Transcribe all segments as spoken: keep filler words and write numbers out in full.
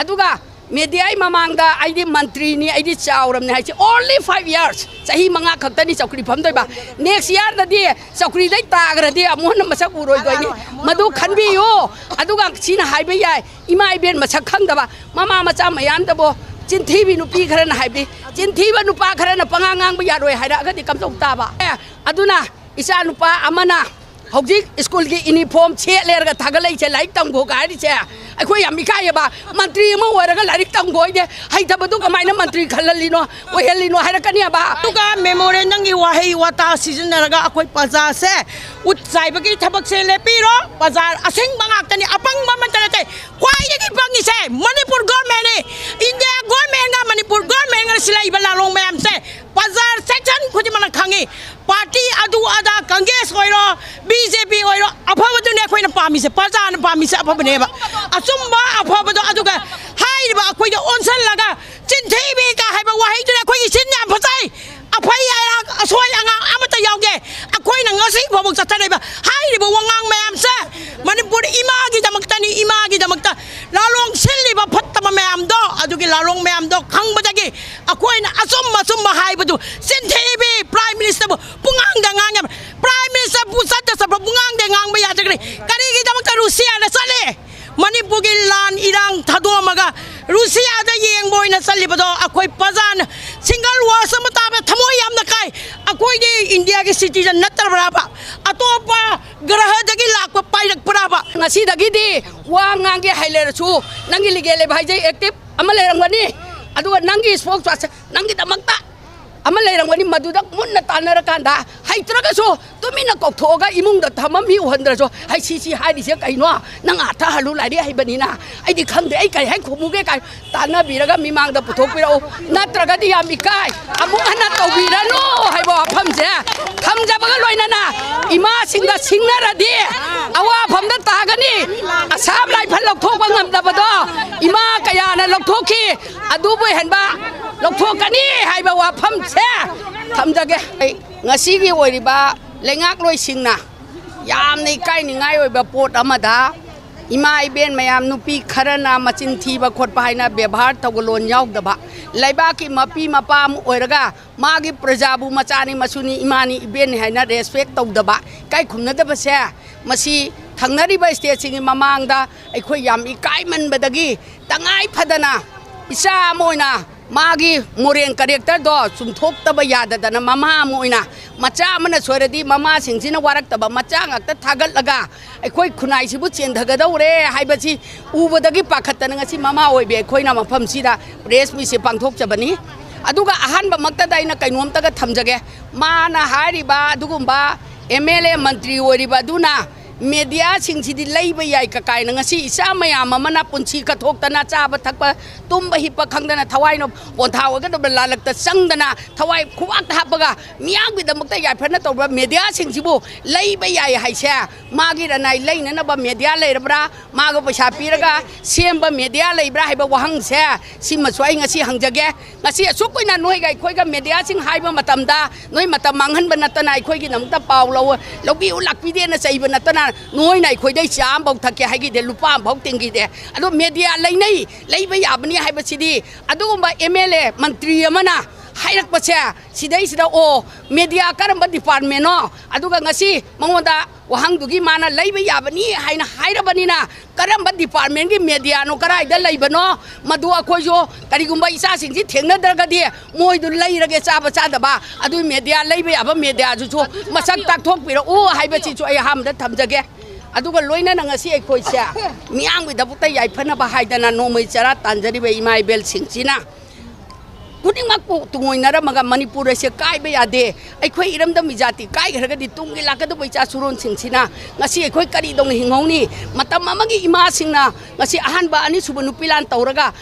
ꯑꯗꯨꯒ ꯃꯦꯗꯤꯌꯥꯒꯤ ꯃꯃꯥꯡꯗ ꯑꯩꯗꯤ ꯃꯟꯇ꯭ꯔꯤꯅꯤ, ꯑꯩꯗꯤ ꯆꯥꯎꯔꯕꯅꯤ ꯍꯥꯏꯁꯦ꯫ Only five years, ꯆꯍꯤ ꯃꯉꯥ ꯈꯛꯇꯅꯤ ꯆꯧꯀ꯭ꯔꯤ ꯐꯝꯗꯣꯏꯕ꯫ Next yearꯗꯗꯤ ꯆꯧꯀ꯭ꯔꯤꯗꯩ ꯇꯥꯈ꯭ꯔꯗꯤ ꯑꯃꯨꯛ ꯍꯟꯅ ꯃꯁꯛ ꯎꯔꯣꯏꯗꯣꯏꯅꯤ꯫ ꯃꯗꯨ ꯈꯟꯕꯤꯌꯨ꯫ ꯑꯗꯨꯒ ꯁꯤꯅ ꯍꯥꯏꯕ ꯌꯥꯏ, ꯏꯃꯥ ꯏꯕꯦꯟ ꯃꯁꯛ ꯈꯪꯗꯕ ꯃꯃꯥ ꯃꯆꯥ ꯃꯌꯥꯝꯗꯕꯨ ꯆꯤꯟꯊꯤꯕꯤ ꯅꯨꯄꯤ ꯈꯔꯅ ꯍꯥꯏꯕꯤ, ꯆꯤꯟꯊꯤꯕ ꯅꯨꯄꯥ ꯈꯔꯅ ꯄꯉꯥꯡ ꯉꯥꯡꯕ ꯌꯥꯔꯣꯏ ꯍꯥꯏꯔꯛꯑꯒꯗꯤ ꯀꯝꯗꯧ ꯇꯥꯕ? ꯑꯦ, ꯑꯗꯨꯅ ꯏꯆꯥ ꯅꯨꯄꯥ ꯑꯃꯅ ꯍꯧꯖꯤꯛ ꯁ꯭ꯀꯨꯜꯒꯤ ꯏꯅꯤꯐꯣꯔꯝ ꯁꯦꯠꯂꯦꯔꯒ ꯊꯥꯒꯠꯂꯛꯏꯁꯦ, ꯂꯥꯏꯔꯤꯛ ꯇꯝꯈꯣꯒ ꯍꯥꯏꯔꯤꯁꯦ, ꯑꯩꯈꯣꯏ ꯌꯥꯝ ꯏꯀꯥꯏꯌꯦꯕ꯫ ꯃꯟꯇ꯭ꯔꯤ ꯑꯃ ꯑꯣꯏꯔꯒ ꯂꯥꯏꯔꯤꯛ ꯇꯝꯈꯣ ꯍꯥꯏꯗꯦ, ꯍꯩꯇꯕꯗꯨ ꯀꯃꯥꯏꯅ ꯃꯟꯇ꯭ꯔꯤ ꯈꯜꯍꯜꯂꯤꯅꯣ, ꯑꯣꯏꯍꯜꯂꯤꯅꯣ ꯍꯥꯏꯔꯛꯀꯅꯦꯕ꯫ ꯑꯗꯨꯒ ꯃꯦꯃꯣꯔꯦꯟꯗꯝꯒꯤ ꯋꯥꯍꯩ ꯋꯥꯇꯥ ꯁꯤꯖꯤꯟꯅꯔꯒ ꯑꯩꯈꯣꯏ ꯄ꯭ꯔꯖꯥꯁꯦ ꯎꯠ ꯆꯥꯏꯕꯒꯤ ꯊꯕꯛꯁꯦ ꯂꯦꯞꯄꯤꯔꯣ꯫ ꯄ꯭ꯔꯖꯥ ꯑꯁꯦꯡꯕ ꯉꯥꯛꯇꯅꯤ, ꯑꯄꯪꯕ ꯑꯃꯠꯇ ꯅꯠꯇꯦ꯫ ꯈ꯭ꯋꯥꯏꯗꯒꯤ ꯄꯪꯉꯤꯁꯦ ꯃꯅꯤꯄꯨꯔ ꯒꯣꯔꯃꯦꯟꯅꯤ꯫ ꯏꯟꯗꯤꯌꯥ ꯒꯣꯔꯃꯦꯟꯒ ꯃꯅꯤꯄꯨꯔ ꯒꯣꯔꯃꯦꯟꯒ ꯁꯤꯜꯂꯛꯏꯕ ꯂꯥꯂꯣꯡ ꯃꯌꯥꯝꯁꯦ ꯄ꯭ꯔꯖꯥ ꯁꯦꯛꯁꯟ ꯈꯨꯗꯤꯡꯃꯛꯅ ꯈꯪꯉꯤ꯫ ꯄꯥꯔꯇꯤ ꯑꯗꯨ ꯑꯗꯥ, ꯀꯪꯒ꯭ꯔꯦꯁ ꯑꯣꯏꯔꯣ, ꯕꯤ ꯖꯦ ꯄꯤ ꯑꯣꯏꯔꯣ, ꯑꯐꯕꯗꯨꯅꯦ ꯑꯩꯈꯣꯏꯅ ꯄꯥꯝꯃꯤꯁꯦ, ꯄ꯭ꯔꯖꯥꯅ ꯄꯥꯝꯃꯤꯁꯦ ꯑꯐꯕꯅꯦꯕ꯫ ꯑꯆꯨꯝꯕ ꯑꯐꯕꯗꯣ꯫ ꯑꯗꯨꯒ ꯍꯥꯏꯔꯤꯕ ꯑꯩꯈꯣꯏꯗ ꯑꯣꯟꯁꯤꯜꯂꯒ ꯆꯤꯟꯊꯤꯕꯤ ꯀ ꯍꯥꯏꯕ ꯋꯥꯍꯩꯗꯨꯅ ꯑꯩꯈꯣꯏꯒꯤ ꯆꯤꯟ ꯌꯥꯝ ꯐꯖꯩ꯫ ꯑꯐꯩ ꯑꯔꯥꯛ ꯑꯁꯣꯏ ꯑꯉꯥꯡ ꯑꯃꯠꯇ ꯌꯥꯎꯗꯦ꯫ ꯑꯩꯈꯣꯏꯅ ꯉꯁꯤ ꯐꯥꯎꯕ ꯆꯠꯊꯔꯛꯏꯕ ꯍꯥꯏꯔꯤꯕ ꯋꯥꯉꯥꯡ ꯃꯌꯥꯝꯁꯦ ꯃꯅꯤꯄꯨꯔ ꯏꯃꯥꯒꯤꯗꯃꯛꯇꯅꯤ, ꯏꯃꯥꯒꯤꯗꯃꯛꯇ꯫ ꯂꯥꯂꯣꯡ ꯁꯤꯜꯂꯤꯕ ꯐꯠꯇꯕ ꯃꯌꯥꯝꯗꯣ, ꯑꯗꯨꯒꯤ ꯂꯥꯂꯣꯡ ꯃꯌꯥꯝꯗꯣ ꯈꯪꯕꯗꯒꯤ ꯑꯩꯈꯣꯏꯅ ꯑꯆꯨꯝ ꯑꯆꯨꯝꯕ ꯍꯥꯏꯕꯗꯨ꯫ ꯆꯤꯟꯊꯤꯕꯤ ꯄ꯭ꯔꯥꯏꯝ ꯃꯤꯅꯤꯁꯇꯔꯕꯨ ꯄꯨꯡꯉꯥꯡꯗ ꯉꯥꯡꯉꯦ꯫ ꯄ꯭ꯔꯥꯏꯝ ꯃꯤꯅꯤꯁꯇꯔꯕꯨ ꯆꯠꯇ ꯆꯠꯄ ꯄꯨꯡꯉꯥꯡꯗ ꯉꯥꯡꯕ ꯌꯥꯗ꯭ꯔꯒꯅꯤ꯫ ꯀꯔꯤꯒꯤꯗꯃꯛꯇ ꯔꯨꯁꯤꯌꯥꯗ ꯆꯠꯂꯤ? ꯃꯅꯤꯄꯨꯔꯒꯤ ꯂꯥꯟ ꯏꯔꯥꯡ ꯊꯥꯗꯣꯛꯑꯝꯃꯒ ꯔꯨꯁꯤꯌꯥꯗ ꯌꯦꯡꯕ ꯑꯣꯏꯅ ꯆꯠꯂꯤꯕꯗꯣ ꯑꯩꯈꯣꯏ ꯄ꯭ꯔꯖꯥꯅ ꯁꯤꯡꯒꯜ ꯋꯥꯔꯁ ꯑꯃ ꯇꯥꯕꯗ ꯊꯃꯣꯏ ꯌꯥꯝꯅ ꯀꯥꯏ꯫ ꯑꯩꯈꯣꯏꯗꯤ ꯏꯟꯗꯤꯌꯥꯒꯤ ꯁꯤꯇꯤꯖꯟ ꯅꯠꯇ꯭ꯔꯕ꯭ꯔꯥꯕ? ꯑꯇꯣꯞꯄ ꯒ꯭ꯔꯍꯗꯒꯤ ꯂꯥꯛꯄ ꯄꯥꯏꯔꯛꯄ꯭ꯔꯥꯕ? ꯉꯁꯤꯗꯒꯤꯗꯤ ꯋꯥ ꯉꯥꯡꯒꯦ ꯍꯥꯏ ꯂꯩꯔꯁꯨ ꯅꯪꯒꯤ ꯂꯤꯒꯦꯜ ꯑꯦꯗꯚꯥꯏꯖꯔ ꯑꯦꯛꯇꯤꯚ ꯑꯃ ꯂꯩꯔꯝꯒꯅꯤ, ꯑꯗꯨꯒ ꯅꯪꯒꯤ ꯏꯁꯄꯣꯛꯁ ꯄꯥꯔꯁꯟ ꯅꯪꯒꯤꯗꯃꯛꯇ ꯑꯃ ꯂꯩꯔꯝꯒꯅꯤ꯫ ꯃꯗꯨꯗ ꯃꯨꯟꯅ ꯇꯥꯟꯅꯔꯀꯥꯟꯗ ꯍꯩꯇ꯭ꯔꯒꯁꯨ ꯇꯨꯃꯤꯟꯅ ꯀꯧꯊꯣꯛꯑꯒ ꯏꯃꯨꯡꯗ ꯊꯝꯃ ꯃꯤ ꯎꯍꯟꯗ꯭ꯔꯁꯨ, "ꯍꯩ, ꯁꯤ, ꯁꯤ ꯍꯥꯏꯔꯤꯁꯦ ꯀꯩꯅꯣ? ꯅꯪ ꯑꯥꯔꯊ ꯍꯜꯂꯨ, ꯂꯥꯏꯔꯤꯛ ꯍꯩꯕꯅꯤꯅ꯫ ꯑꯩꯗꯤ ꯈꯪꯗꯦ, ꯑꯩ ꯀꯔꯤ ꯍꯥꯏ ꯈꯨꯝꯃꯨꯒꯦ?" ꯀꯥꯏ ꯇꯥꯟꯅꯕꯤꯔꯒ ꯃꯤꯃꯥꯡꯗ ꯄꯨꯊꯣꯛꯄꯤꯔꯛꯎ꯫ ꯅꯠꯇ꯭ꯔꯒꯗꯤ ꯌꯥꯝ ꯏꯀꯥꯏ꯫ ꯑꯃꯨꯛ ꯍꯟꯅ ꯇꯧꯕꯤꯔꯅꯨ ꯍꯥꯏꯕ ꯋꯥꯐꯝꯁꯦ ꯊꯝꯖꯕꯒ ꯂꯣꯏꯅꯅ, ꯏꯃꯥꯁꯤꯡꯗ ꯁꯤꯡꯅꯔꯗꯤ ꯑꯋꯥꯐꯝꯗ ꯇꯥꯒꯅꯤ꯫ ꯑꯁꯥꯝ ꯔꯥꯏꯐꯜ ꯂꯧꯊꯣꯛꯄ ꯉꯝꯗꯕꯗꯣ ꯏꯃꯥ ꯀꯌꯥꯅ ꯂꯧꯊꯣꯛꯈꯤ꯫ ꯑꯗꯨꯕꯨ ꯍꯦꯟꯕ ꯂꯧꯊꯣꯛꯀꯅꯤ ꯍꯥꯏꯕ ꯋꯥꯐꯝꯁꯦ ꯊꯝꯖꯒꯦ꯫ ꯉꯁꯤꯒꯤ ꯑꯣꯏꯔꯤꯕ ꯂꯩꯉꯥꯛꯂꯣꯏꯁꯤꯡꯅ ꯌꯥꯝꯅ ꯏꯀꯥꯏꯅꯤꯡꯉꯥꯏ ꯑꯣꯏꯕ ꯄꯣꯠ ꯑꯃꯗ ꯏꯃꯥ ꯏꯕꯦꯟ ꯃꯌꯥꯝ, ꯅꯨꯄꯤ ꯈꯔꯅ ꯃꯆꯤꯟ ꯊꯤꯕ ꯈꯣꯠꯄ ꯍꯥꯏꯅ ꯕꯦꯕꯥꯔ ꯊꯧꯒꯜꯂꯣꯟ ꯌꯥꯎꯗꯕ, ꯂꯩꯕꯥꯛꯀꯤ ꯃꯄꯤ ꯃꯄꯥ ꯑꯃ ꯑꯣꯏꯔꯒ ꯃꯥꯒꯤ ꯄ꯭ꯔꯖꯥꯕꯨ ꯃꯆꯥꯅꯤ ꯃꯁꯨꯅꯤ ꯏꯃꯥꯅꯤ ꯏꯕꯦꯟꯅꯤ ꯍꯥꯏꯅ ꯔꯦꯁꯄꯦꯛ ꯇꯧꯗꯕ, ꯏꯀꯥꯏ ꯈꯨꯝꯅꯗꯕꯁꯦ, ꯃꯁꯤ ꯊꯪꯅꯔꯤꯕ ꯁ꯭ꯇꯦꯠꯁꯤꯡꯒꯤ ꯃꯃꯥꯡꯗ ꯑꯩꯈꯣꯏ ꯌꯥꯝ ꯏꯀꯥꯏꯃꯟꯕꯗꯒꯤ ꯇꯉꯥꯏ ꯐꯗꯅ ꯏꯆꯥ ꯑꯃ ꯑꯣꯏꯅ ꯃꯥꯒꯤ ꯃꯣꯔꯦꯜ ꯀꯦꯔꯦꯛꯇꯔꯗꯣ ꯆꯨꯝꯊꯣꯛꯇꯕ ꯌꯥꯗꯗꯅ, ꯃꯃꯥ ꯑꯃ ꯑꯣꯏꯅ ꯃꯆꯥ ꯑꯃꯅ ꯁꯣꯏꯔꯗꯤ ꯃꯃꯥꯁꯤꯡꯁꯤꯅ ꯋꯥꯔꯛꯇꯕ ꯃꯆꯥ ꯉꯥꯛꯇ ꯊꯥꯒꯠꯂꯒ ꯑꯩꯈꯣꯏ ꯈꯨꯟꯅꯥꯏꯁꯤꯕꯨ ꯆꯦꯟꯊꯒꯗꯧꯔꯦ ꯍꯥꯏꯕꯁꯤ ꯎꯕꯗꯒꯤ ꯄꯥꯈꯠꯇꯅ ꯉꯁꯤ ꯃꯃꯥ ꯑꯣꯏꯕꯤ ꯑꯩꯈꯣꯏꯅ ꯃꯐꯝꯁꯤꯗ ꯄ꯭ꯔꯦꯁ ꯃꯤꯠꯁꯦ ꯄꯥꯡꯊꯣꯛꯆꯕꯅꯤ꯫ ꯑꯗꯨꯒ ꯑꯍꯥꯟꯕꯃꯛꯇꯗ ꯑꯩꯅ ꯀꯩꯅꯣꯝꯇꯒ ꯊꯝꯖꯒꯦ꯫ ꯃꯥꯅ ꯍꯥꯏꯔꯤꯕ ꯑꯗꯨꯒꯨꯝꯕ ꯑꯦꯝ ꯑꯦꯜ ꯑꯦ ꯃꯟꯇ꯭ꯔꯤ ꯑꯣꯏꯔꯤꯕ ꯑꯗꯨꯅ ꯃꯦꯗꯤꯌꯥꯁꯤꯡꯁꯤꯗꯤ ꯂꯩꯕ ꯌꯥꯏ ꯀꯀꯥꯏꯅ ꯉꯁꯤ ꯏꯆꯥ ꯃꯌꯥꯝ ꯑꯃꯅ ꯄꯨꯟꯁꯤ ꯀꯠꯊꯣꯛꯇꯅ, ꯆꯥꯕ ꯊꯛꯄ, ꯇꯨꯝꯕ ꯍꯤꯞꯄ ꯈꯪꯗꯅ, ꯊꯋꯥꯏꯅ ꯄꯣꯟꯊꯥ ꯑꯣꯏꯒꯗꯕ ꯂꯥꯜꯂꯛꯇ ꯆꯪꯗꯅ, ꯊꯋꯥꯏ ꯈꯨꯕꯥꯛꯇ ꯍꯥꯞꯄꯒ ꯃꯤꯌꯥꯝꯒꯤꯗꯃꯛꯇ ꯌꯥꯏꯐꯅ ꯇꯧꯕ ꯃꯦꯗꯤꯌꯥꯁꯤꯡꯁꯤꯕꯨ ꯂꯩꯕ ꯌꯥꯏ ꯍꯥꯏꯁꯦ, ꯃꯥꯒꯤ ꯔꯅꯥꯏ ꯂꯩꯅꯅꯕ ꯃꯦꯗꯤꯌꯥ ꯂꯩꯔꯕ꯭ꯔꯥ, ꯃꯥꯒ ꯄꯩꯁꯥ ꯄꯤꯔꯒ ꯁꯦꯝꯕ ꯃꯦꯗꯤꯌꯥ ꯂꯩꯕ꯭ꯔꯥ ꯍꯥꯏꯕ ꯋꯥꯍꯪꯁꯦ, ꯁꯤꯃꯁꯨ ꯑꯩ ꯉꯁꯤ ꯍꯪꯖꯒꯦ꯫ ꯉꯁꯤ ꯑꯁꯨꯛ ꯀꯨꯏꯅ ꯅꯣꯏꯒ ꯑꯩꯈꯣꯏꯒ ꯃꯦꯗꯤꯌꯥꯁꯤꯡ ꯍꯥꯏꯕ ꯃꯇꯝꯗ ꯅꯣꯏ ꯃꯇꯝ ꯃꯥꯡꯍꯟꯕ ꯅꯠꯇꯅ, ꯑꯩꯈꯣꯏꯒꯤꯗꯃꯛꯇ ꯄꯥꯎ ꯂꯧ-, ꯂꯧꯕꯤꯌꯨ ꯂꯥꯛꯄꯤꯗꯦꯅ ꯆꯩꯕ ꯅꯠꯇꯅ, ꯅꯣꯏꯅ ꯑꯩꯈꯣꯏꯗꯩ ꯆꯥ ꯑꯃꯐꯥꯎ ꯊꯛꯀꯦ ꯍꯥꯏꯈꯤꯗꯦ, ꯂꯨꯄꯥ ꯑꯃꯐꯥꯎ ꯇꯤꯡꯈꯤꯗꯦ꯫ ꯑꯗꯣ ꯃꯦꯗꯤꯌꯥ ꯂꯩꯅꯩ, ꯂꯩꯕ ꯌꯥꯕꯅꯤ ꯍꯥꯏꯕꯁꯤꯗꯤ ꯑꯗꯨꯒꯨꯝꯕ ꯑꯦꯝ ꯑꯦꯜ ꯑꯦ ꯃꯟꯇ꯭ꯔꯤ ꯑꯃꯅ ꯍꯥꯏꯔꯛꯄꯁꯦ, ꯁꯤꯗꯩꯁꯤꯗ, ꯑꯣ, ꯃꯦꯗꯤꯌꯥ ꯀꯔꯝꯕ ꯗꯤꯄꯥꯔꯠꯃꯦꯟꯅꯣ? ꯑꯗꯨꯒ ꯉꯁꯤ ꯃꯉꯣꯟꯗ ꯋꯥꯍꯪꯗꯨꯒꯤ ꯃꯥꯅ ꯂꯩꯕ ꯌꯥꯕꯅꯤ ꯍꯥꯏꯅ ꯍꯥꯏꯔꯕꯅꯤꯅ, ꯀꯔꯝꯕ ꯗꯤꯄꯥꯔꯠꯃꯦꯟꯒꯤ ꯃꯦꯗꯤꯌꯥꯅꯣ, ꯀꯗꯥꯏꯗ ꯂꯩꯕꯅꯣ? ꯃꯗꯨ ꯑꯩꯈꯣꯏꯁꯨ ꯀꯔꯤꯒꯨꯝꯕ ꯏꯆꯥꯁꯤꯡꯁꯤ ꯊꯦꯡꯅꯗ꯭ꯔꯒꯗꯤ ꯃꯣꯏꯗꯨ ꯂꯩꯔꯒꯦ, ꯆꯥꯕ ꯆꯥꯗꯕ, ꯑꯗꯨ ꯃꯦꯗꯤꯌꯥ, ꯂꯩꯕ ꯌꯥꯕ ꯃꯦꯗꯤꯌꯥꯗꯨꯁꯨ ꯃꯁꯛ ꯇꯥꯛꯊꯣꯛꯄꯤꯔꯛꯎ ꯍꯥꯏꯕꯁꯤꯁꯨ ꯑꯩ ꯑꯍꯥꯟꯕꯗ ꯊꯝꯖꯒꯦ꯫ ꯑꯗꯨꯒ ꯂꯣꯏꯅꯅ ꯉꯁꯤ ꯑꯩꯈꯣꯏꯁꯦ ꯃꯤꯌꯥꯝꯒꯤꯗꯃꯛꯇ ꯌꯥꯏꯐꯅꯕ ꯍꯥꯏꯗꯅ ꯅꯣꯡꯃꯩ ꯆꯔꯥ ꯇꯥꯟꯖꯔꯤꯕ ꯏꯃꯥ ꯏꯕꯦꯜꯁꯤꯡꯁꯤꯅ ꯈꯨꯗꯤꯡꯃꯛꯄꯨ ꯇꯨꯡꯑꯣꯏꯅꯔꯝꯃꯒ ꯃꯅꯤꯄꯨꯔ ꯑꯁꯦ ꯀꯥꯏꯕ ꯌꯥꯗꯦ꯫ ꯑꯩꯈꯣꯏ ꯏꯔꯝꯗꯝꯒꯤ ꯖꯥꯇꯤ ꯀꯥꯏꯈ꯭ꯔꯒꯗꯤ ꯇꯨꯡꯒꯤ ꯂꯥꯛꯀꯗꯧꯕ ꯏꯆꯥ ꯁꯨꯔꯣꯟꯁꯤꯡꯁꯤꯅ ꯉꯁꯤ ꯑꯩꯈꯣꯏ ꯀꯔꯤꯗꯧꯅ ꯍꯤꯡꯍꯧꯅꯤ? ꯃꯇꯝ ꯑꯃꯒꯤ ꯏꯃꯥꯁꯤꯡꯅ ꯉꯁꯤ ꯑꯍꯥꯟꯕ, ꯑꯅꯤꯁꯨꯕ ꯅꯨꯄꯤ ꯂꯥꯟ ꯇꯧꯔꯒ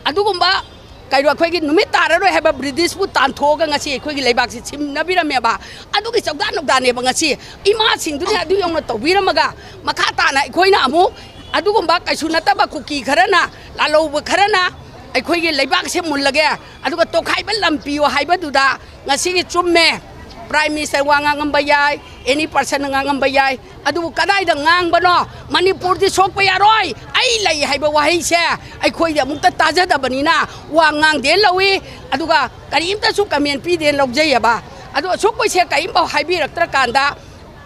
ꯑꯗꯨꯒꯨꯝꯕ ꯀꯩꯅꯣ, ꯑꯩꯈꯣꯏꯒꯤ ꯅꯨꯃꯤꯠ ꯇꯥꯔꯔꯣꯏ ꯍꯥꯏꯕ ꯕ꯭ꯔꯤꯇꯤꯁꯄꯨ ꯇꯥꯟꯊꯣꯛꯑꯒ ꯉꯁꯤ ꯑꯩꯈꯣꯏꯒꯤ ꯂꯩꯕꯥꯛꯁꯤ ꯁꯤꯟꯅꯕꯤꯔꯝꯃꯦꯕ꯫ ꯑꯗꯨꯒꯤ ꯆꯧꯗꯥ ꯅꯧꯗꯥꯅꯦꯕ ꯉꯁꯤ ꯏꯃꯥꯁꯤꯡꯗꯨꯅ ꯑꯗꯨ ꯌꯧꯅ ꯇꯧꯕꯤꯔꯝꯃꯒ ꯃꯈꯥ ꯇꯥꯅ ꯑꯩꯈꯣꯏꯅ ꯑꯃꯨꯛ ꯑꯗꯨꯒꯨꯝꯕ ꯀꯩꯁꯨ ꯅꯠꯇꯕ ꯀꯨꯀꯤ ꯈꯔꯅ, ꯂꯥꯜꯍꯧꯕ ꯈꯔꯅ ꯑꯩꯈꯣꯏꯒꯤ ꯂꯩꯕꯥꯛꯁꯦ ꯃꯨꯜꯂꯒꯦ, ꯑꯗꯨꯒ ꯇꯣꯈꯥꯏꯕ ꯂꯝ ꯄꯤꯌꯣ ꯍꯥꯏꯕꯗꯨꯗ ꯉꯁꯤꯒꯤ ꯆꯨꯝꯃꯦ꯫ ꯄ꯭ꯔꯥꯏꯝ ꯃꯤꯅꯤꯁꯇꯔ ꯋꯥ ꯉꯥꯡꯉꯝꯕ ꯌꯥꯏ, ꯑꯦꯅꯤ ꯄꯥꯔꯁꯟꯅ ꯉꯥꯡꯉꯝꯕ ꯌꯥꯏ, ꯑꯗꯨꯕꯨ ꯀꯗꯥꯏꯗ ꯉꯥꯡꯕꯅꯣ? ꯃꯅꯤꯄꯨꯔꯗꯤ ꯁꯣꯛꯄ ꯌꯥꯔꯣꯏ, ꯑꯩ ꯂꯩ ꯍꯥꯏꯕ ꯋꯥꯍꯩꯁꯦ ꯑꯩꯈꯣꯏꯗꯤ ꯑꯃꯨꯛꯇ ꯇꯥꯖꯗꯕꯅꯤꯅ ꯋꯥ ꯉꯥꯡꯗꯦ ꯂꯧꯏ, ꯑꯗꯨꯒ ꯀꯔꯤꯝꯇꯁꯨ ꯀꯃꯦꯟ ꯄꯤꯗꯦ ꯂꯧꯖꯩꯑꯕ꯫ ꯑꯗꯣ ꯑꯁꯨꯛ ꯀꯨꯏꯁꯦ ꯀꯔꯤꯝꯐꯥꯎ ꯍꯥꯏꯕꯤꯔꯛꯇ꯭ꯔꯀꯥꯟꯗ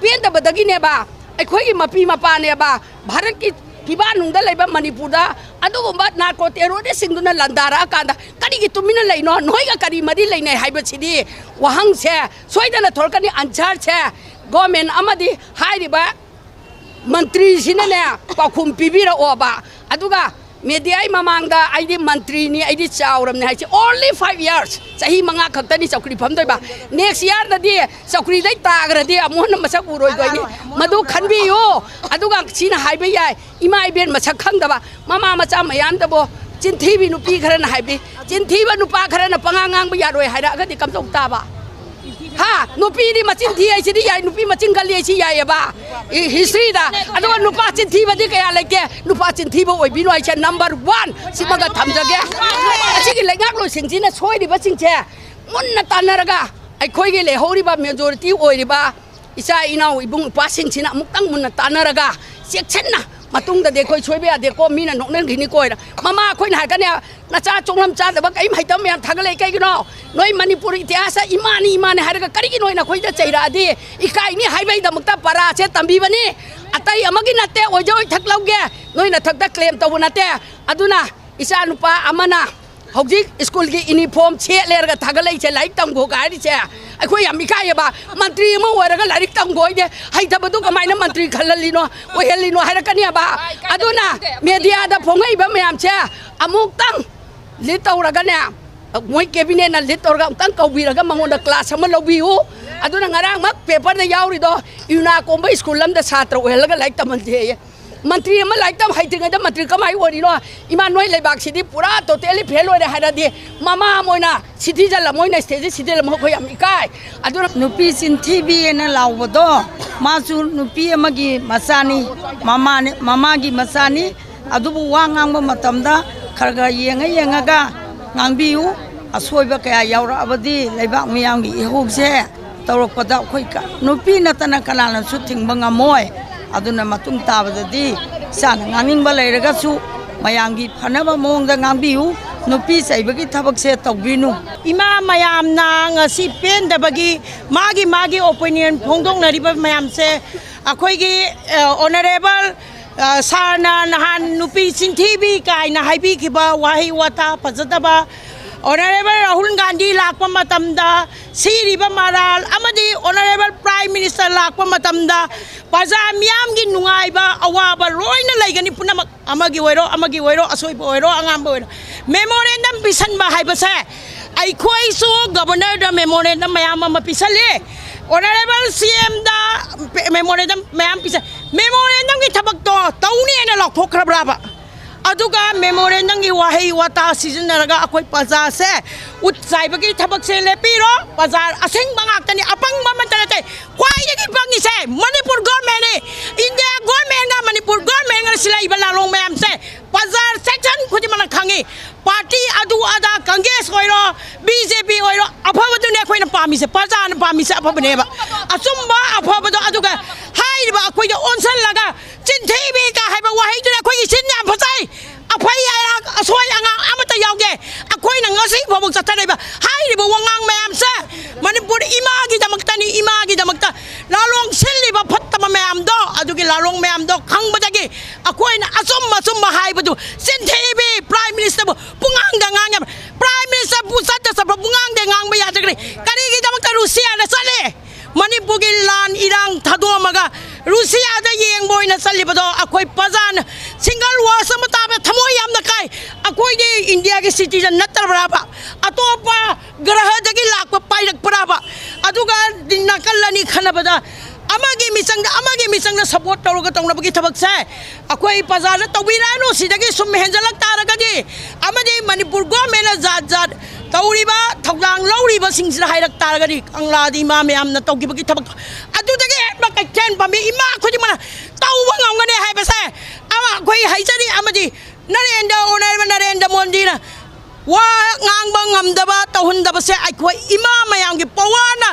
ꯄꯦꯟꯗꯕꯗꯒꯤꯅꯦꯕ, ꯑꯩꯈꯣꯏꯒꯤ ꯃꯄꯤ ꯃꯄꯥꯅꯦꯕ ꯚꯥꯔꯠꯀꯤ ꯐꯤꯕꯥꯛꯅꯨꯡꯗ ꯂꯩꯕ ꯃꯅꯤꯄꯨꯔꯗ ꯑꯗꯨꯒꯨꯝꯕ ꯅꯥꯔꯀꯣ ꯇꯦꯔꯣꯔꯤꯁꯁꯤꯡꯗꯨꯅ ꯂꯥꯟꯗꯥꯔꯛꯑꯀꯥꯟꯗ ꯀꯔꯤꯒꯤ ꯇꯨꯃꯤꯟꯅ ꯂꯩꯅꯣ? ꯅꯣꯏꯒ ꯀꯔꯤ ꯃꯔꯤ ꯂꯩꯅꯩ ꯍꯥꯏꯕꯁꯤꯗꯤ ꯋꯥꯍꯪꯁꯦ ꯁꯣꯏꯗꯅ ꯊꯣꯔꯛꯀꯅꯤ꯫ ꯑꯟꯁꯔꯁꯦ ꯒꯣꯔꯃꯦꯟ ꯑꯃꯗꯤ ꯍꯥꯏꯔꯤꯕ ꯃꯟꯇ꯭ꯔꯤꯁꯤꯅꯅꯦ ꯄꯥꯎꯈꯨꯝ ꯄꯤꯕꯤꯔꯛꯑꯣꯕ꯫ ꯑꯗꯨꯒ ꯃꯦꯗꯤꯌꯥꯒꯤ ꯃꯃꯥꯡꯗ ꯑꯩꯗꯤ ꯃꯟꯇ꯭ꯔꯤꯅꯤ, ꯑꯩꯗꯤ ꯆꯥꯎꯔꯕꯅꯤ ꯍꯥꯏꯁꯦ only five years, ꯆꯍꯤ ꯃꯉꯥ ꯈꯛꯇꯅꯤ ꯆꯧꯀ꯭ꯔꯤ ꯐꯝꯗꯣꯏꯕ꯫ Next yearꯗꯗꯤ ꯆꯧꯀ꯭ꯔꯤꯗꯩ ꯇꯥꯈ꯭ꯔꯗꯤ ꯑꯃꯨꯛ ꯍꯟꯅ ꯃꯁꯛ ꯎꯔꯣꯏꯗꯣꯏꯅꯤ꯫ ꯃꯗꯨ ꯈꯟꯕꯤꯌꯨ꯫ ꯑꯗꯨꯒ ꯁꯤꯅ ꯍꯥꯏꯕ ꯌꯥꯏ, ꯏꯃꯥ ꯏꯕꯦꯟ ꯃꯁꯛ ꯈꯪꯗꯕ ꯃꯃꯥ ꯃꯆꯥ ꯃꯌꯥꯝꯗꯕꯨ ꯆꯤꯟꯊꯤꯕꯤ ꯅꯨꯄꯤ ꯈꯔꯅ ꯍꯥꯏꯕꯤ, ꯆꯤꯟꯊꯤꯕ ꯅꯨꯄꯥ ꯈꯔꯅ ꯄꯉꯥꯡ ꯉꯥꯡꯕ ꯌꯥꯔꯣꯏ ꯍꯥꯏꯔꯛꯑꯒꯗꯤ ꯀꯝꯗꯧ ꯇꯥꯕ? ꯍꯥ? ꯅꯨꯄꯤꯗꯤ ꯃꯆꯤꯟ ꯊꯤ ꯍꯥꯏꯁꯤꯗꯤ ꯌꯥꯏ, ꯅꯨꯄꯤ ꯃꯆꯤꯟ ꯀꯜꯂꯤ ꯍꯥꯏꯁꯤ ꯌꯥꯏꯑꯕ꯫ ꯍꯤꯁꯇ꯭ꯔꯤꯗ꯫ ꯑꯗꯨꯒ ꯅꯨꯄꯥ ꯆꯤꯟꯊꯤꯕꯗꯤ ꯀꯌꯥ ꯂꯩꯇꯦ꯫ ꯅꯨꯄꯥ ꯆꯤꯟꯊꯤꯕ ꯑꯣꯏꯕꯤꯅꯨ ꯍꯥꯏꯁꯦ number one꯫ ꯁꯤꯃꯒ ꯊꯝꯖꯒꯦ꯫ ꯑꯁꯤꯒꯤ ꯂꯩꯉꯥꯛꯂꯣꯏꯁꯤꯡꯁꯤꯅ ꯁꯣꯏꯔꯤꯕꯁꯤꯡꯁꯦ ꯃꯨꯟꯅ ꯇꯥꯟꯅꯔꯒ ꯑꯩꯈꯣꯏꯒꯤ ꯂꯩꯍꯧꯔꯤꯕ majority ꯑꯣꯏꯔꯤꯕ ꯏꯆꯥ ꯏꯅꯥꯎ ꯏꯕꯨꯡ ꯏꯄ꯭ꯋꯥꯁꯤꯡꯁꯤꯅ ꯑꯃꯨꯛꯇꯪ ꯃꯨꯟꯅ ꯇꯥꯟꯅꯔꯒ ꯆꯦꯛꯁꯤꯟꯅ, ꯃꯇꯨꯡꯗꯗꯤ ꯑꯩꯈꯣꯏ ꯁꯣꯏꯕ ꯌꯥꯗꯦꯀꯣ, ꯃꯤꯅ ꯅꯣꯛꯅꯈꯤꯅꯤꯀꯣ ꯍꯥꯏꯅ꯫ ꯃꯃꯥ ꯑꯩꯈꯣꯏꯅ ꯍꯥꯏꯔꯛꯀꯅꯤ, "ꯅꯆꯥ ꯆꯣꯡꯂꯝ ꯆꯥꯗꯕ ꯀꯔꯤꯝ ꯍꯩꯇꯕ ꯃꯌꯥꯝ ꯊꯥꯒꯠꯂꯛꯏ ꯀꯩꯒꯤꯅꯣ? ꯅꯣꯏ ꯃꯅꯤꯄꯨꯔ ꯏꯇꯤꯍꯥꯁꯇ ꯏꯃꯥꯅꯤ ꯏꯃꯥꯅꯤ ꯍꯥꯏꯔꯒ ꯀꯔꯤꯒꯤ ꯅꯣꯏꯅ ꯑꯩꯈꯣꯏꯗ ꯆꯩꯔꯛꯑꯗꯤ? ꯏꯀꯥꯏꯅꯤ ꯍꯥꯏꯕꯒꯤꯗꯃꯛꯇ ꯄꯔꯥꯁꯦ ꯇꯝꯕꯤꯕꯅꯤ꯫ ꯑꯇꯩ ꯑꯃꯒꯤ ꯅꯠꯇꯦ, ꯑꯣꯏꯖ ꯑꯣꯏꯊꯛ ꯂꯧꯒꯦ, ꯅꯣꯏ ꯅꯊꯛꯇ claim ꯇꯧꯕ ꯅꯠꯇꯦ꯫" ꯑꯗꯨꯅ ꯏꯆꯥ ꯅꯨꯄꯥ ꯑꯃꯅ ꯍꯧꯖꯤꯛ ꯁ꯭ꯀꯨꯜꯒꯤ uniform ꯁꯦꯠꯂꯦꯔꯒ ꯊꯥꯒꯠꯂꯛꯏꯁꯦ, "ꯂꯥꯏꯔꯤꯛ ꯇꯝꯈꯣꯒ" ꯍꯥꯏꯔꯤꯁꯦ ꯑꯩꯈꯣꯏ ꯌꯥꯝ ꯏꯀꯥꯏꯌꯦꯕ꯫ ꯃꯟꯇ꯭ꯔꯤ ꯑꯃ ꯑꯣꯏꯔꯒ ꯂꯥꯏꯔꯤꯛ ꯇꯝꯈꯣ ꯍꯥꯏꯗꯦ, ꯍꯩꯇꯕꯗꯨ ꯀꯃꯥꯏꯅ ꯃꯟꯇ꯭ꯔꯤ ꯈꯜꯍꯜꯂꯤꯅꯣ, ꯑꯣꯏꯍꯜꯂꯤꯅꯣ ꯍꯥꯏꯔꯛꯀꯅꯦꯕ꯫ ꯑꯗꯨꯅ ꯃꯦꯗꯤꯌꯥꯗ ꯐꯣꯡꯉꯛꯏꯕ ꯃꯌꯥꯝꯁꯦ ꯑꯃꯨꯛꯇꯪ lead ꯇꯧꯔꯒꯅꯦ, ꯃꯣꯏ cabinetꯅ lead ꯇꯧꯔꯒ ꯑꯃꯨꯛꯇꯪ ꯀꯧꯕꯤꯔꯒ ꯃꯉꯣꯟꯗ class ꯑꯃ ꯂꯧꯕꯤꯌꯨ꯫ ꯑꯗꯨꯅ ꯉꯔꯥꯡꯃꯛ paperꯗ ꯌꯥꯎꯔꯤꯗꯣ, ꯌꯨꯅꯥꯀꯣꯝꯕ ꯁ꯭ꯀꯨꯜ ꯑꯃꯗ ꯁꯥꯇ꯭ꯔ ꯑꯣꯏꯍꯜꯂꯒ ꯂꯥꯏꯔꯤꯛ ꯇꯝꯍꯟꯁꯦꯌꯦ꯫ ꯃꯟꯇ꯭ꯔꯤ ꯑꯃ ꯂꯥꯏꯔꯤꯛ ꯇꯝ ꯍꯩꯇ꯭ꯔꯤꯉꯩꯗ ꯃꯟꯇ꯭ꯔꯤ ꯀꯃꯥꯏ ꯑꯣꯏꯔꯤꯅꯣ? ꯏꯃꯥ, ꯅꯣꯏ ꯂꯩꯕꯥꯛꯁꯤꯗꯤ ꯄꯨꯔꯥ totally fail ꯑꯣꯏꯔꯦ ꯍꯥꯏꯔꯗꯤ, ꯃꯃꯥ ꯑꯃ ꯑꯣꯏꯅ citizen ꯑꯃ ꯑꯣꯏꯅ stateꯁꯤ citizen ꯑꯃ ꯑꯩꯈꯣꯏ ꯌꯥꯝ ꯏꯀꯥꯏ꯫ ꯑꯗꯨꯅ ꯅꯨꯄꯤ ꯆꯤꯟꯊꯤꯕꯤꯑꯅ ꯂꯥꯎꯕꯗꯣ, ꯃꯥꯁꯨ ꯅꯨꯄꯤ ꯑꯃꯒꯤ ꯃꯆꯥꯅꯤ, ꯃꯃꯥꯅꯤ, ꯃꯃꯥꯒꯤ ꯃꯆꯥꯅꯤ꯫ ꯑꯗꯨꯕꯨ ꯋꯥ ꯉꯥꯡꯕ ꯃꯇꯝꯗ ꯈꯔ ꯈꯔ ꯌꯦꯡꯉ ꯌꯦꯡꯉꯒ ꯉꯥꯡꯕꯤꯌꯨ꯫ ꯑꯁꯣꯏꯕ ꯀꯌꯥ ꯌꯥꯎꯔꯛꯑꯕꯗꯤ ꯂꯩꯕꯥꯛ ꯃꯤꯌꯥꯝꯒꯤ ꯏꯍꯧꯁꯦ ꯇꯧꯔꯛꯄꯗ ꯑꯩꯈꯣꯏ ꯀ-, ꯅꯨꯄꯤ ꯅꯠꯇꯅ ꯀꯅꯥꯅꯁꯨ ꯊꯤꯡꯕ ꯉꯝꯃꯣꯏ꯫ ꯑꯗꯨꯅ ꯃꯇꯨꯡ ꯇꯥꯕꯗꯗꯤ ꯏꯆꯥꯅ ꯉꯥꯡꯅꯤꯡꯕ ꯂꯩꯔꯒꯁꯨ ꯃꯌꯥꯝꯒꯤ ꯐꯅꯕ ꯃꯑꯣꯡꯗ ꯉꯥꯡꯕꯤꯌꯨ꯫ ꯅꯨꯄꯤ ꯆꯩꯕꯒꯤ ꯊꯕꯛꯁꯦ ꯇꯧꯕꯤꯅꯨ꯫ ꯏꯃꯥ ꯃꯌꯥꯝꯅ ꯉꯁꯤ ꯄꯦꯟꯗꯕꯒꯤ ꯃꯥꯒꯤ ꯃꯥꯒꯤ opinion ꯐꯣꯡꯗꯣꯛꯅꯔꯤꯕ ꯃꯌꯥꯝꯁꯦ ꯑꯩꯈꯣꯏꯒꯤ, ꯑ, Honourable, ꯑ, ꯁꯥꯔꯅ ꯅꯍꯥꯟ ꯅꯨꯄꯤ ꯆꯤꯟꯊꯤꯕꯤ ꯀꯥꯏꯅ ꯍꯥꯏꯕꯤꯈꯤꯕ ꯋꯥꯍꯩ ꯋꯥꯇꯥ ꯐꯖꯗꯕ, Honourable ꯔꯥꯍꯨꯜ ꯒꯥꯟꯙꯤ ꯂꯥꯛꯄ ꯃꯇꯝꯗ ꯁꯤꯔꯤꯕ ꯃꯔꯥꯜ ꯑꯃꯗꯤ Honourable Prime Minister ꯂꯥꯛꯄ ꯃꯇꯝꯗ ꯄ꯭ꯔꯖꯥ ꯃꯤꯌꯥꯝꯒꯤ ꯅꯨꯡꯉꯥꯏꯕ ꯑꯋꯥꯕ ꯂꯣꯏꯅ ꯂꯩꯒꯅꯤ ꯄꯨꯝꯅꯃꯛ꯫ ꯑꯃꯒꯤ ꯑꯣꯏꯔꯣ, ꯑꯃꯒꯤ ꯑꯣꯏꯔꯣ, ꯑꯁꯣꯏꯕ ꯑꯣꯏꯔꯣ, ꯑꯉꯥꯡꯕ ꯑꯣꯏꯔꯣ, memorandum ꯄꯤꯁꯟꯕ ꯍꯥꯏꯕꯁꯦ ꯑꯩꯈꯣꯏꯁꯨ Governorꯗ memorandum ꯃꯌꯥꯝ ꯑꯃ ꯄꯤꯁꯜꯂꯤ, Honourable CMꯗ memorandum ꯃꯌꯥꯝ ꯄꯤꯁꯜ-, memorandumꯒꯤ ꯊꯕꯛꯇꯣ ꯇꯧꯅꯤ ꯍꯥꯏꯅ ꯂꯥꯎꯊꯣꯛꯈ꯭ꯔꯕ꯭ꯔꯥꯕ? ꯑꯗꯨꯒ memorandumꯒꯤ ꯋꯥꯍꯩ ꯋꯥꯇꯥ ꯁꯤꯖꯤꯟꯅꯔꯒ ꯑꯩꯈꯣꯏ ꯄ꯭ꯔꯖꯥꯁꯦ ꯎꯠ ꯆꯥꯏꯕꯒꯤ ꯊꯕꯛꯁꯦ ꯂꯦꯞꯄꯤꯔꯣ꯫ ꯄ꯭ꯔꯖꯥ ꯑꯁꯦꯡꯕ ꯉꯥꯛꯇꯅꯤ, ꯑꯄꯪꯕ ꯑꯃꯠꯇ ꯅꯠꯇꯦ꯫ ꯈ꯭ꯋꯥꯏꯗꯒꯤ ꯄꯪꯉꯤꯁꯦ ꯃꯅꯤꯄꯨꯔ governmentꯅꯤ꯫ India governmentꯒ ꯃꯅꯤꯄꯨꯔ governmentꯒ ꯁꯤꯜꯂꯛꯏꯕ ꯂꯥꯂꯣꯡ ꯃꯌꯥꯝꯁꯦ ꯄ꯭ꯔꯖꯥ section ꯈꯨꯗꯤꯡꯃꯛꯅ ꯈꯪꯉꯤ꯫ Party ꯑꯗꯨ ꯑꯗꯥ, Congress ꯑꯣꯏꯔꯣ, BJP ꯑꯣꯏꯔꯣ, ꯑꯐꯕꯗꯨꯅꯦ ꯑꯩꯈꯣꯏꯅ ꯄꯥꯝꯃꯤꯁꯦ, ꯄ꯭ꯔꯖꯥꯅ ꯄꯥꯝꯃꯤꯁꯦ ꯑꯐꯕꯅꯦꯕ꯫ ꯑꯆꯨꯝꯕ ꯑꯐꯕꯗꯣ ꯑꯗꯨꯒ ꯍꯥꯏꯔꯤꯕ ꯑꯩꯈꯣꯏꯗ ꯑꯣꯟꯁꯤꯜꯂꯒ ꯆꯤꯟꯊꯤꯕꯤꯒ ꯍꯥꯏꯕ ꯋꯥꯍꯩꯗꯨꯅ ꯑꯩꯈꯣꯏꯒꯤ ꯆꯤꯟ ꯌꯥꯝ ꯐꯖꯩ꯫ ꯑꯐꯩ ꯑꯔꯥꯛ ꯑꯁꯣꯏ ꯑꯉꯥꯡ ꯑꯃꯠꯇ ꯌꯥꯎꯗꯦ꯫ ꯑꯩꯈꯣꯏꯅ ꯉꯁꯤ ꯐꯥꯎꯕ ꯆꯠꯊꯔꯤꯕ ꯍꯥꯏꯔꯤꯕ ꯋꯥꯉꯥꯡ ꯃꯌꯥꯝꯁꯦ ꯃꯅꯤꯄꯨꯔ ꯏꯃꯥꯒꯤꯗꯃꯛꯇꯅꯤ, ꯏꯃꯥꯒꯤꯗꯃꯛꯇ ꯂꯥꯂꯣꯡ ꯁꯤꯜꯂꯤꯕ ꯐꯠꯇꯕ ꯃꯌꯥꯝꯗꯣ, ꯑꯗꯨꯒꯤ ꯂꯥꯂꯣꯡ ꯃꯌꯥꯝꯗꯣ ꯈꯪꯕꯗꯒꯤ ꯑꯩꯈꯣꯏꯅ ꯑꯆꯨꯝ ꯑꯆꯨꯝꯕ ꯍꯥꯏꯕꯗꯨ ꯆꯤꯟꯊꯤꯕꯤ Prime Ministerꯕꯨ ꯄꯨꯡꯉꯥꯡꯗ ꯉꯥꯡꯉꯦꯕ꯫ Prime Ministerꯕꯨ ꯆꯠꯇ ꯆꯠꯄ ꯄꯨꯡꯉꯥꯡꯗ ꯉꯥꯡꯕ ꯌꯥꯗ꯭ꯔꯒꯅꯤ꯫ ꯀꯔꯤꯒꯤꯗꯃꯛꯇ ꯔꯨꯁꯤꯌꯥꯗ ꯆꯠꯂꯤ? ꯃꯅꯤꯄꯨꯔꯒꯤ ꯂꯥꯟ ꯏꯔꯥꯡ ꯊꯥꯗꯣꯛꯑꯝꯃꯒ ꯔꯨꯁꯤꯌꯥꯗ ꯌꯦꯡꯕ ꯑꯣꯏꯅ ꯆꯠꯂꯤꯕꯗꯣ ꯑꯩꯈꯣꯏ ꯄ꯭ꯔꯖꯥꯅ single word ꯑꯃ ꯇꯥꯕꯗ ꯊꯃꯣꯏ ꯌꯥꯝꯅ ꯀꯥꯏ꯫ ꯑꯩꯈꯣꯏꯗꯤ Indiaꯒꯤ citizen ꯅꯠꯇ꯭ꯔꯕ꯭ꯔꯥꯕ? ꯑꯇꯣꯞꯄ ꯒ꯭ꯔꯍꯗꯒꯤ ꯂꯥꯛꯄ ꯄꯥꯏꯔꯛꯄ꯭ꯔꯥꯕ? ꯑꯗꯨꯒ ꯅꯥꯀꯜ ꯑꯅꯤ ꯈꯟꯅꯕꯗ ꯑꯃꯒꯤ ꯃꯤꯆꯪꯗ ꯑꯃꯒꯤ ꯃꯤꯆꯪꯗ support ꯇꯧꯔꯒ ꯇꯧꯅꯕꯒꯤ ꯊꯕꯛꯁꯦ ꯑꯩꯈꯣꯏ ꯄ꯭ꯔꯖꯥꯅ ꯇꯧꯕꯤꯔꯛꯑꯅꯨ꯫ ꯁꯤꯗꯒꯤ ꯁꯨꯝ ꯍꯦꯟꯖꯜꯂꯛ ꯇꯥꯔꯒꯗꯤ ꯑꯃꯗꯤ ꯃꯅꯤꯄꯨꯔ governmentꯅ ꯖꯥꯠ ꯖꯥꯠ ꯇꯧꯔꯤꯕ ꯊꯧꯗꯥꯡ ꯂꯧꯔꯤꯕꯁꯤꯡꯁꯤꯗ ꯍꯥꯏꯔꯛ ꯇꯥꯔꯒꯗꯤ ꯀꯪꯂꯥꯗꯤ ꯏꯃꯥ ꯃꯌꯥꯝꯅ ꯇꯧꯈꯤꯕꯒꯤ ꯊꯕꯛ ꯑꯗꯨꯗꯒꯤ ꯍꯦꯟꯕ ꯀꯩꯊꯦꯜ ꯐꯝꯃꯤ ꯏꯃꯥ ꯈꯨꯗꯤꯡꯃꯛꯅ ꯇꯧꯕ ꯉꯝꯒꯅꯤ ꯍꯥꯏꯕꯁꯦ ꯑꯃ ꯑꯩꯈꯣꯏ ꯍꯥꯏꯖꯔꯤ꯫ ꯑꯃꯗꯤ ꯅꯔꯦꯟꯗ꯭ꯔ, Honourable ꯅꯔꯦꯟꯗ꯭ꯔ ꯃꯣꯗꯤꯅ ꯋꯥ ꯉꯥꯡꯕ ꯉꯝꯗꯕ ꯇꯧꯍꯟꯗꯕꯁꯦ ꯑꯩꯈꯣꯏ ꯏꯃꯥ ꯃꯌꯥꯝꯒꯤ powerꯅ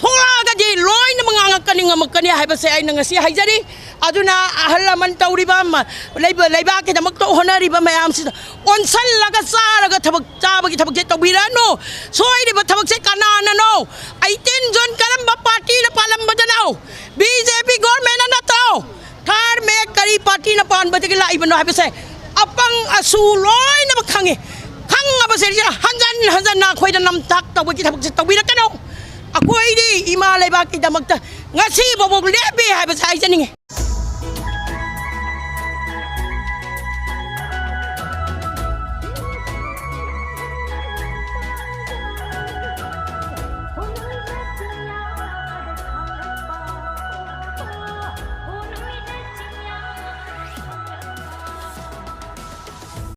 ꯊꯣꯛꯂꯛꯑꯒꯗꯤ ꯂꯣꯏꯅꯃꯛ ꯉꯥꯡꯉꯛꯀꯅꯤ, ꯉꯝꯃꯛꯀꯅꯤ ꯍꯥꯏꯕꯁꯦ ꯑꯩꯅ ꯉꯁꯤ ꯍꯥꯏꯖꯔꯤ꯫ ꯑꯗꯨꯅ ꯑꯍꯜ ꯂꯃꯟ ꯇꯧꯔꯤꯕ ꯃ-, ꯂꯩꯕ-, ꯂꯩꯕꯥꯛꯀꯤꯗꯃꯛꯇ ꯍꯣꯠꯅꯔꯤꯕ ꯃꯌꯥꯝꯁꯤꯗ ꯑꯣꯟꯁꯜꯂꯒ ꯆꯥꯔꯒ ꯊꯕꯛ ꯆꯥꯕꯒꯤ ꯊꯕꯛꯁꯦ ꯇꯧꯕꯤꯔꯅꯨ꯫ ꯁꯣꯏꯔꯤꯕ ꯊꯕꯛꯁꯦ ꯀꯅꯥꯅꯅꯣ? ꯑꯩꯇꯤꯟ ꯖꯨꯟ ꯀꯔꯝꯕ ꯄꯥꯔꯇꯤꯅ ꯄꯥꯜꯂꯝꯕꯗꯅꯣ? ꯕꯤ ꯖꯦ ꯄꯤ ꯒꯣꯔꯃꯦꯟꯅ ꯅꯠꯇ꯭ꯔꯣ? ꯊꯥꯔꯃꯦꯛ ꯀꯔꯤ ꯄꯥꯔꯇꯤꯅ ꯄꯥꯟꯕꯗꯒꯤ ꯂꯥꯛꯏꯕꯅꯣ ꯍꯥꯏꯕꯁꯦ ꯑꯄꯪ ꯑꯁꯨ ꯂꯣꯏꯅꯃꯛ ꯈꯪꯉꯤ꯫ ꯈꯪꯉꯕꯁꯦ ꯍꯟꯖꯟ ꯍꯟꯖꯟꯅ ꯑꯩꯈꯣꯏꯗ ꯅꯝꯊꯥꯛ ꯇꯧꯕꯒꯤ ꯊꯕꯛꯁꯦ ꯇꯧꯕꯤꯔꯛꯀꯅꯨ꯫ ꯑꯩꯈꯣꯏꯗꯤ ꯏꯃꯥ ꯂꯩꯕꯥꯛꯀꯤꯗꯃꯛꯇ ꯉꯁꯤ ꯐꯥꯎꯕ ꯂꯦꯞꯄꯤ ꯍꯥꯏꯕꯁꯦ ꯍꯥꯏꯖꯅꯤꯡꯉꯤ꯫